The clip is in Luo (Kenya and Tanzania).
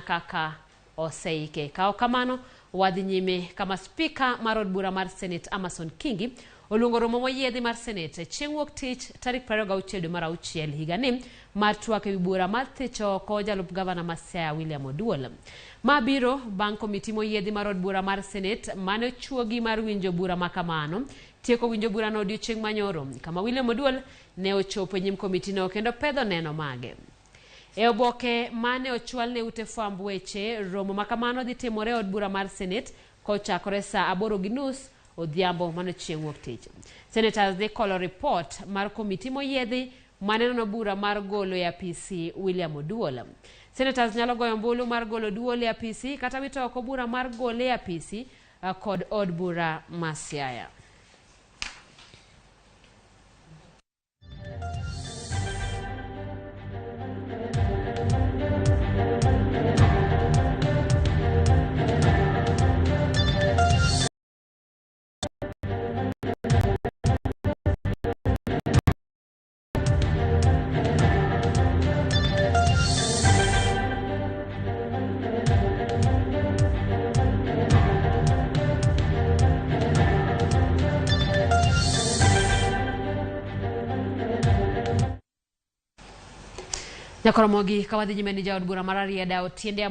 Kaka oseike. Ka ok kamano, wadhi nyime kama spika mar od bura mar Senate Amason Kingi oluongo romo moyiedhi mar Senate chieng' wuok tich tarik 26 dwe mar auchiel higani mar twak ewi bura mar thicho oko jalup gavana ma Siaya William Oduol. Ma biro bang' komiti moyiedhi mar od bura mar Senate mane ochuogi mar winjo bura ma kamano tieko winjo burano odiochieng' manyoro kama William Oduol ne ochopo e nyim komitino kendo pedho neno mage. E oboke mane ochwal ne ute fwamb weche, romo ma kamano dhi timore e od bura mar Senate kochakore saa 8:30 odhiambo mano chieng' wuok tich. Senators dhi kolo ripot mar komiti moyiedhi mane nono bura mar golo e apisi William Oduol. Senators nyalo goyo ombulu mar golo Oduol e apisi kata wito oko bura mar gole e apisi kod od bura ma Siaya. Nyakoromogi ka wadhi nyime ni jaod bura mar Rarieda Otiende.